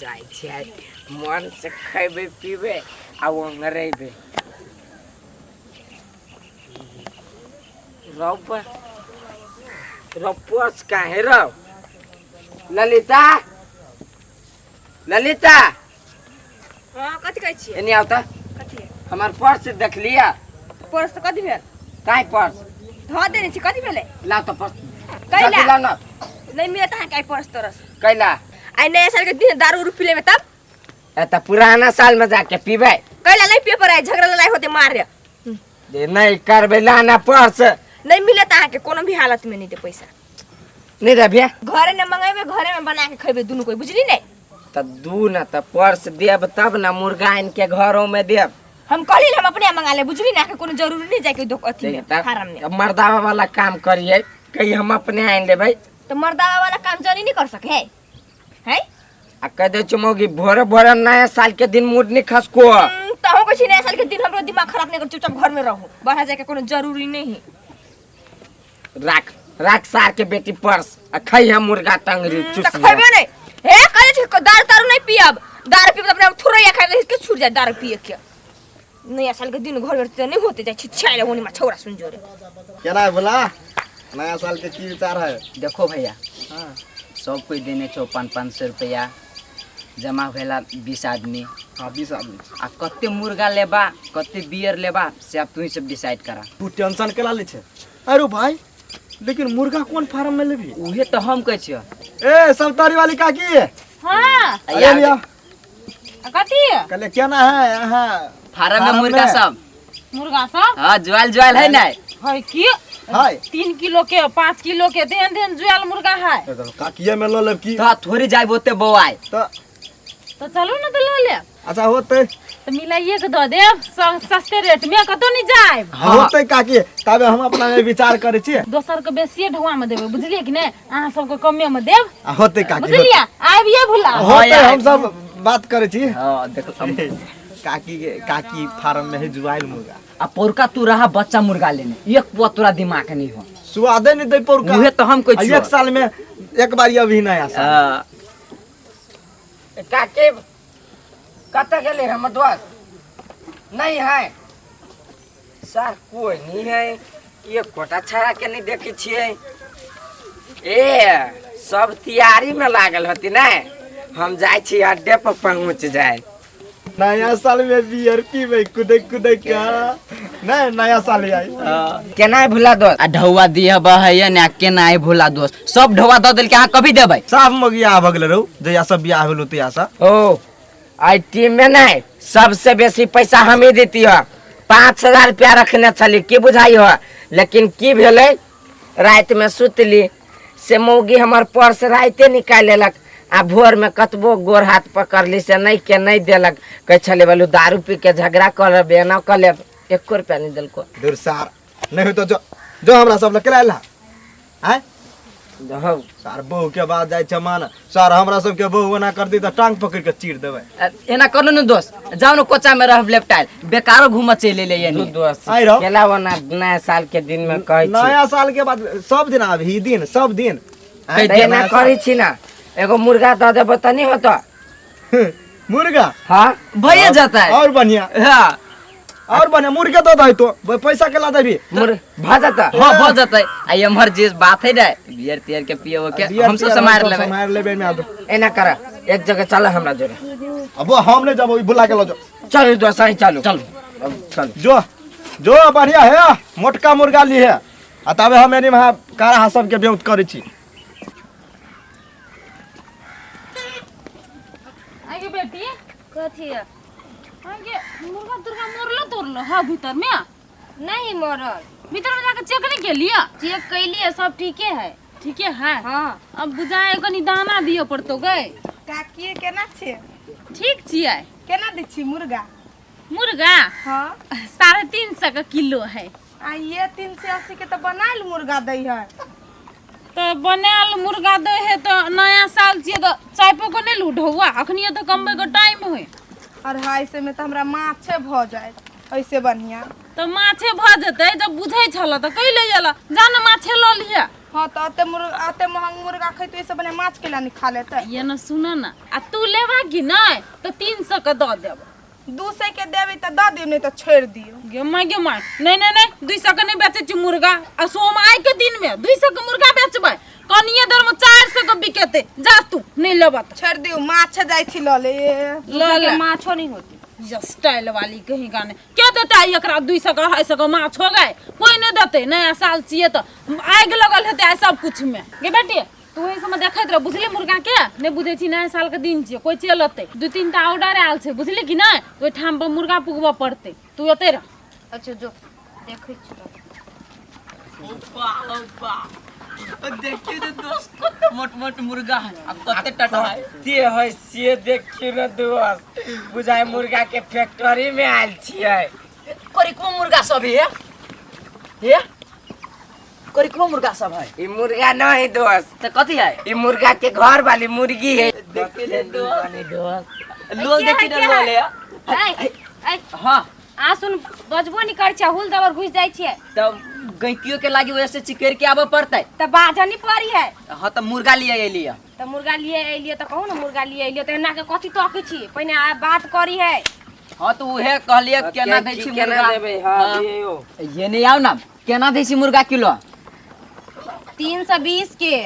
जाइ छियै मन से खैबै पीबै आ ओंघरेबै रौ रौ पर्स काहे रौ ललिता ललिता हाँ कथी कहै छियै एने आउ तऽ कथी हमर पर्स देखलियै पर्स तऽ कथी भेल काहे पर्स धऽ देने छी कथी भेलै लाउ तऽ पर्स कैला? जल्दी लाउ न नहि मिलत अहाँके आइ पर्स तरस कैला आइ नया साल के दिन दारू उरू पी लेबै तब ए तऽ पुराना साल में जाके पीबै कैला नहीं पिए पर आइ झगड़ा लड़ाई होते मारे जे नहीं करबै लाना पर्स नहीं मिलत अहाँके कोनो भी हालत में नहीं दे पैसा नहीं देबिए घरे ने मंगेबे घरे में बना के खेबे दुनू कोई बुझली नहीं तऽ दू न तऽ पर्स देब तब न मुर्गा आनि के घरों में देब हम कहली हम अपने मंगा ले बुझली ना के कोनो जरूरी नहीं जाके दो अथी में फार्म में तब मर्दावा वाला काम करिए कहीं हम अपने आनि लेबै तो मर्दावा वाला काम जनी नहीं कर सके है है आ कह दे चुमोगी भोरे भोरे नया साल के दिन मूड नहीं खसको तो हम कुछ नया साल के दिन हमरो दिमाग खराब नहीं कर चुपचाप घर में रहो बाहर जाके कोनो जरूरी नहीं है राख राख सार के बेटी पर्स आ खई हम मुर्गा टंगरी तो चुस खैबे नहीं हे कहले छी दारू तारू नहीं पियब दारू पीब त अपने थोड़ा खाए के छूट जाए दारू पिए के नया साल के दिन घर में तो नहीं होते जाए छिछाइले होनी मा छौरा सुन जोरे केना है बोला नया साल के की विचार है देखो भैया सब कोई देने छौ पाँच पाँच सौ रुपया जमा भेला 20 आदमी हाँ 20 आदमी आ कते मुर्गा लेबा कते बियर लेबा से अब तू ही सब डिसाइड करा तू टेंशन केला ले छे अरे भाई लेकिन मुर्गा कौन फार्म में लेबी उहे तो हम कहै छियो ए सबतारी वाली काकी हाँ अरे लिया कथी कहले केना है यहाँ फार्म में मुर्गा में? सब मुर्गा सब हाँ ज्वाल ज्वाल है ना है की हाय 3 किलो के 5 किलो के देन देन जुआल मुर्गा है काकिए में ल लेब की तो थोड़ी जाए ओते बौआए तो तो चलू ना तो ल लेब अच्छा होते तो मिलाइए के दऽ देब सस्ते रेट में कतौ नहीं जायब होते काकी तबे हम अपना में विचार करै छी दोसर के बेसिए ढुआ में देबै बुझलिए कि नहीं अहाँ सबके कमे में देब आ होते काकी होते। बुझलिए आबिए भुला होते हम सब बात करै छी हाँ देखो काकी के काकी फार्म में है जुआइल मुर्गा आ पोरका तू रहा बच्चा मुर्गा लेने एक पुआ तोरा दिमाग नहीं हो स्वादे नहीं दे पोरका उहे तो हम कहै आ छियौ। एक साल में एक बार अभी नया साल हाँ, काके कतऽ गेलै हमर दोस्त नहीं है सर कोई नहीं है एक गोटा छड़ा के नहीं देखे छियै ए सब तैयारी में लागल होती ने हम जाइ छी अड्डे पर पहुँच जाए नया साल में बियर पीबै कुदै कुदै का नहीं नया साल आई केना भुला दोस्त आ ढौआ दिया बहैया ने केना आइ भोला दोस्त सब ढौआ दऽ देलकै अहाँ कभी देबै साफ मगिया भऽ गेलै रौ जहिया सब बियाह भेलो तहिया से ओ आई टीम में नहीं सबसे बेसी पैसा हम ही देती हो 5,000 रुपया रखने छली की बुझाई हो लेकिन की भेलै राति में सुतली से मौगी हमर पर्स राइते निकालि लेलक आ भोर में कतबो गोर हाथ पकड़ली से नहीं के नहीं देलक कहै छलै बोलू दारू पी के झगड़ा कऽ लेब एना कऽ लेब एको रुपया नहीं देलको दूर सार नहीं हो तो जो जो हमरा सब लग केला आयल आय हौ सार बहू के बाद जाइ छै मान सार हमरा सबके बहू ओना कर दी तऽ टांग पकड़ के चीर देबै एना करू ने दोस्त जाउ ने कोचा में रहब लेपटाइल बेकारो घूमऽ चलि एलै दू एनी दोस्त आइ रहो। केला ओना नया साल के दिन में कहै छी नया साल के बाद सब दिन आबही दिन सब दिन आँय, तऽ एना नया साल। करै छी ना एगो मुर्गा दऽ देबो तऽ नहीं होतो मुर्गा हाँ भइए जेतै और बढ़िया हाँ और बढ़िया मुर्गे दऽ दही तो पैसा केला देबी मुर भऽ जेतै हाँ भऽ जेतै आ एम्हर जे बात है ने बियर तियर के पियब के बियर हमसब तियर सम्हारि हमसब लेबै सम्हारि लेबै एहिमे आब। एना कर एक जगह चल हमरा जोरे अब हम नहीं जब बुला के लो जो चलू दोस्त अहीं चलू चलू अब चलू जो जो बढ़िया है मोटका मुर्गा ली है आ तबे हम एनी वहाँ कारा सबके ब्योत करै छी आगे बेटी कथी है? आगे मुर्गा तुर्गा मरलो तोड़लो हाँ भीतर में नहीं मरल भीतर में जाके चेक नहीं केलिए चेक कैलिए सब ठीके है ठीके है हाँ अब बुझाए कनी दाना दिअ पड़तो गए काकी केना छियै ठीक छियै केना दै छी मुर्गा मुर्गा हाँ 350 का किलो है आ ये 380 के तऽ बनायल मुर्गा दै है तऽ बनायल मुर्गा दै है तऽ नया साल छियै तऽ चायपो के नहि लूट हुआ अखनिए तऽ कमबै के टाइम होइ 250 में तऽ हमरा माछे भऽ जायत ऐसे बढ़िया तऽ माछे भऽ जेतै जब बुझै छल तऽ कै ले एल जा ने माछे लऽ लिअ हाँ तो अते मुर्गा अते महंग मुर्गा खैतै ओहिसँ बढ़िआँ माछ केला नहि खा लेतै। ये न सुन न, आ तू लेबा कि नहि तऽ 300 के दऽ देब। 200 के देबै तऽ दऽ दियौ, नहि तऽ छोड़ि दियौ। गे माय गे माय, नहीं नहीं नहीं, 200 के नहीं बेचै छी मुर्गा। आ सोम आइ के दिन में 200 के मुर्गा बेचबै, कनिए देर में 400 के बिकेतै। जा तू नहीं लेबा तऽ छोड़ि दियौ, माछ जाइ छी लऽ ले। लऽ ले। माछो नहीं होती स्टाइल वाली कहीं गाने के देता है एकरा 200 के 250 के माछ हो गए, कोई नहीं देते। नया साल छियै तऽ आगि लगल हेतै आइ सब कुछ में। गे बेटी तू ओहि समय देखैत रह बुझली, मुर्गा के नहीं बुझै छी, नया साल के दिन छियै, कोई चलि अतै, 2-3 टा ऑर्डर आयल छै बुझली कि नहि, ओहिठाम पर मुर्गा पुगबऽ पड़तै, तू एतै रह। अच्छा जो देखै छी। देखियो रे दोस्त, कते मोट मोट मुर्गा है आ कते टटहा है। ते है से देखियो ने दोस्त, बुझाय मुर्गा के फैक्ट्री में आयल छियै। करिको मुर्गा सब है, हे करिको मुर्गा सब है। ई मुर्गा नहीं दोस्त। तो कथी है? ई मुर्गा के घर वाली मुर्गी है। देखी रे दोस्त, लोल देखी रे लोल है। ऐ ऐ हां आ सुन, बजबो नहीं कर छै, हुल दबर घुस जाय छियै। तब गैतियो के लागी वैसे चिकेर के आबे पड़तै। त बाजनी पड़ी है। हां त मुर्गा लिए एलियै। त मुर्गा लिए एलियै त कहू ना मुर्गा लिए एलियै त एना के कथी तकै छी, पहिने आ बात करी है। हां त उहे कहलियै केना दै छी केना मुर्गा? देबै? हां दियौ। ये नहीं आउ ना, केना दै छी मुर्गा किलो? 320 के।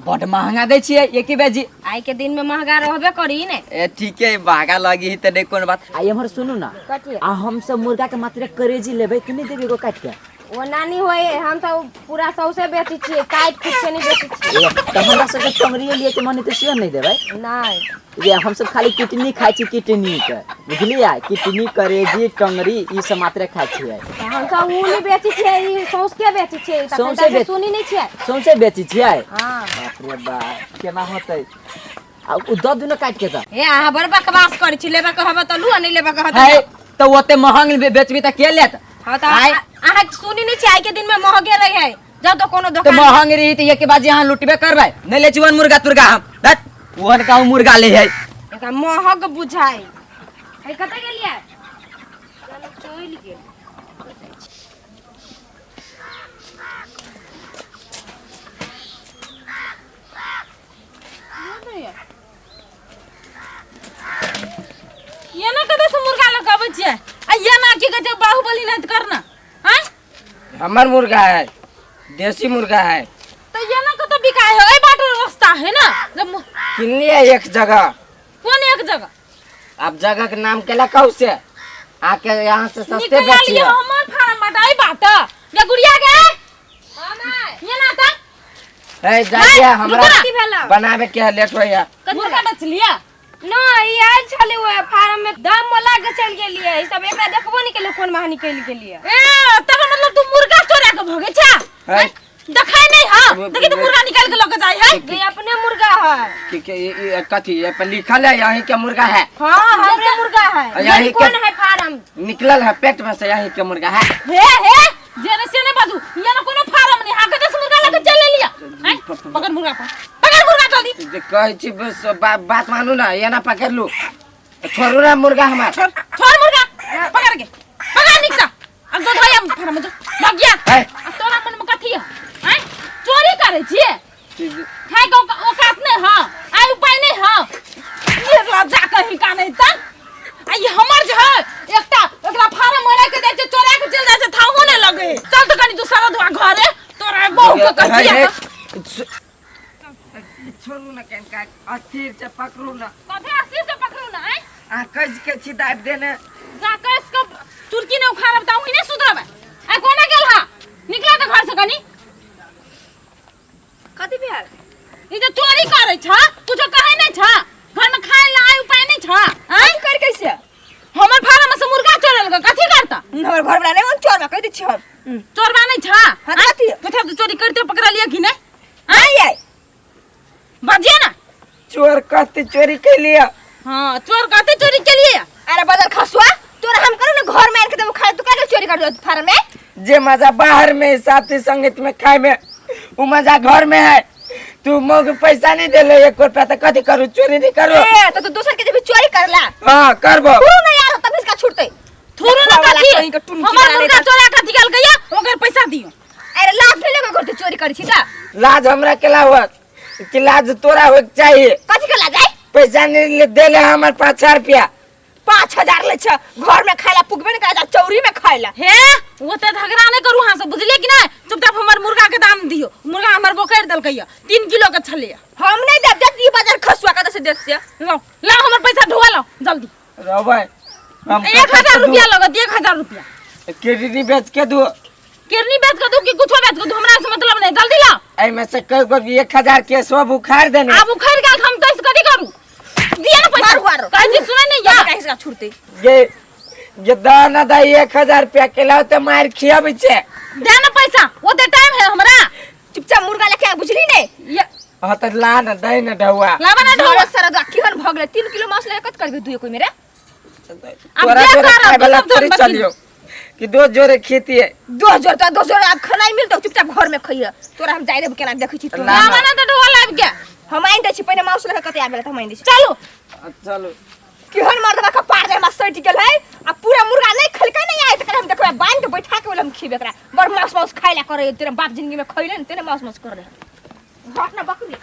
बड महंगा दै छियै एके बेजी। आइ के दिन में महंगा रहबे करी ने। ए ठीक है, महंगा लगी त नहीं कोनो बात। आ एमहर सुनू ना, कथी? आ हम सब मुर्गा के मात्र करेजी लेबै कि नहीं देबै एगो काट के? ओ नानी होए, हम तो पूरा सौसे बेचै छियै, काटि कुट के नहीं बेचै छियै। ए, त हमरा सबके टंगरिए लिए के मन हेतै सेहो नहीं देबै? नहीं। ये हम सब खाली किडनी खाइ छी, किडनी के बुझलियै, किडनी करेजी टंगरी ई सब मात्र खाइ छियै। त हम सब उ नहीं बेचै छियै, ई सौंस के बेचै छियै। तखन सौंसे तऽ बेच- सुनी नहीं छियै। सौंसे बेचै छियै? हां। बाप रे बाप, केना होतै? आ उ दऽ दियौ ने काटि के तऽ। हे अहाँ बड़ बकवास करै छी, लेबा के हबे तऽ लू, आ नहीं लेबा के हबे है तऽ ओते महंग बेचबी तऽ के लेत? हां तऽ आइ- अहाँ सुनी नहीं छियै, आइ के दिन में महगे रहे है। जब तो कोनो तऽ दुकान महंग रही तऽ एके बाजी अहाँ लुटबे करबै, नहीं ले छी मुर्गा तुर्गा हम। धत, ओहन का मुर्गा ले है। एकरा महग बुझाइ है। कतऽ गेलियै? चलि गेल। ये ना कतऽ से मुर्गा लऽ के अबै छियै? आ ये ना की कहै छै बाहुबली नहीं करना? आँय? हमर मुर्गा है, देसी मुर्गा है। तो ये ना कतऽ बिकाय है? एहि बाटे रास्ता है ना। जब किनलियै एक जगह। कोन एक जगह? अब जगह के नाम केला कहू से आके यहाँ से सस्ते निकल बेचिए। लियो हमर फार्म बाटे एहि बाटे। ये गुड़िया गे। ये ना त ए जाइए, हमरा रुको की भेलौ? बनावे के है, लेट होइया। मुर्गा बेचलियै? नहीं, ई आयल छलै ओहि फार्म में, दाम में लाग के चलि गेलियै। ई सब एकरा देखबो नहीं केलियै, कोन महा निकलि गेलियै। ए तब मतलब तू मुर्गा चोरा के भगै छा? है? देखै नहीं हा, देखी तो मुर्गा निकाल के लऽ के जाइ है। गे अपने मुर्गा है। ठीक है, ये कथी ये पर लिखल है यहीं के मुर्गा है। हाँ हमरे मुर्गा है। यहीं ये कौन के है फार्म? निकलल है पेट में से, यहीं के मुर्गा है। हे हे जेने से नहीं बाजू, ये ना कोनो फार्म नहीं, हा कते से मुर्गा लऽ के चलि एलियै? हैं? पकड़ मुर्गा पर, पकड़ मुर्गा जल्दी। जे कहै छी बस बात मानू ना, ये ना पकड़ लू, छोड़ू ना मुर्गा हमार। छोड़ छोड़ मुर्गा, पकड़ के पकड़ निक सा। अब जो भाई हम फार्म में जो भाग गया। है। आ तोरा मन में कथी है? हैं? चोरी करै छियै? खाय के औकात नहीं है, आइ उपाय नहीं है, ये लज्जा कहीं का नहीं त। आ ई हमर जे है एकटा एकरा फार्म मरा के जाइ छै, चोरा के चलि जाइ छै, थाहो नहीं लगे। चल त कनी दूसरा दुआ घरे तोरा बहू के कह दिया। छोड़ू ना कनका, अस्थिर से पकड़ू ना। कथी अस्थिर से पकड़ू ना? आँय? आ कस के छी दाबि देने। जा कस के चुरकी ने उखाड़ब त ओहि नहीं सुधरबै। आ कोना गेल हा? निकला त घर से कनी। कथी भेल? ई जे चोरी करै छ, कुछो कहै नहीं छ, घर में खाय ला आय उपाय नहीं छ। आँय? कर कैसे? हमर फार्म से मुर्गा चोरल के कथी करता? हमर घर वाला नहीं हम चोरबा कह दै छी हम। चोरबा नहीं छ? हाँ, कथी? कथी तो चोरी करते पकड़लिए कि नहीं? आय आय बजिए ना। चोर कहते चोरी के लिए। हाँ चोर कहते चोरी के लिए। अरे बदल खसुआ, तोरा हम करू ना घर में आन के देबो खाए, तू काहे चोरी कर दो फार्म में? जे मजा बाहर में साथी संगीत में खाए में वो मजा घर में है। तू मोग पैसा नहीं देले एक रुपया तो कथी करू, चोरी नहीं करू। ए तो तू दोसर के जब चोरी करला। हां करबो। तू ना यार तब इसका छूटते। थोरो ना वाला कथी? कहीं के टुनकी हमर बना मुर्गा लेता। चोरा कथी गेल गया, ओकर पैसा दियो। अरे लाज नहीं लगे घर चोरी करै छी त लाज हमरा केला होत कि लाज तोरा होइके चाहिए कथी के लाज आइ पैसा नहीं ले देले हमर 5000 रुपया। 5000 लै छ, घर में खाइला पुगबे ने करै, चौरी में खाइला। हे, ओते झगड़ा नहीं करू अहाँ सब, बुझलियै कि नहीं? चुपचाप हमर मुर्गा के दाम दियो। मुर्गा हमर बोकरि देलकै यऽ, 3 किलो के छलैया। हम नहीं देब, देब ई बाजार खसुआ का से देश से। लाओ लाओ हमर पैसा ढोआ लाओ जल्दी। रहबै हम 1000 रुपया लगत, 1000 रुपया। किडनी बेच के दू। किडनी बेच के दू कि कुछो बेच के दू, हमरा से मतलब नहीं, जल्दी लाओ। एहिमे से कई गो 1000 के सब उखाड़ देने। आब उखड़ गेल हम तो कथी करू? दिए ना पैसा। मारू, मारू। कहै छी सुनै नहीं या काहे से छुटते? ये दाना दा 1000 रुपया के लाओ तो मार खियाबै छै। दे ना पैसा, ओते टाइम है हमरा। चुपचाप मुर्गा लेके आ, बुझली ने? ये हाँ तो ला ना दै ना ढौआ। लाबा ना ढौआ। ढोरा सारा केहन भऽ गेलै? 3 किलो मांस लेके कत करबे दुए कोई मेरे? अब तोरा जे जोरे करब, खाए वाला सब धन थोड़ी बकी। चलियो कि दो जोरे खेती है। दो जोर तो दो जोर अब खाना ही मिलतो, चुपचाप घर में खइह। तोरा हम जाय देब केना देखै छी तू। ला। लाबा ना तो ढौआ लाबि के। हम आनि दै छी पहिने मांस लेके कते आबि गेल त हम आनि दै छी। चलू। चलू। केहन मर्दबा के पार दे हमरा सटि गेल है आ पूरा मुर्गा नहीं खलकै नहीं आय तकर हम देखबै बांध के बैठा के ओला हम खिबे एकरा। बड़ मांस मांस खाइला करे तेरे बाप जिंदगी में खइले न तेने मांस मांस करे। हट ना बकरी।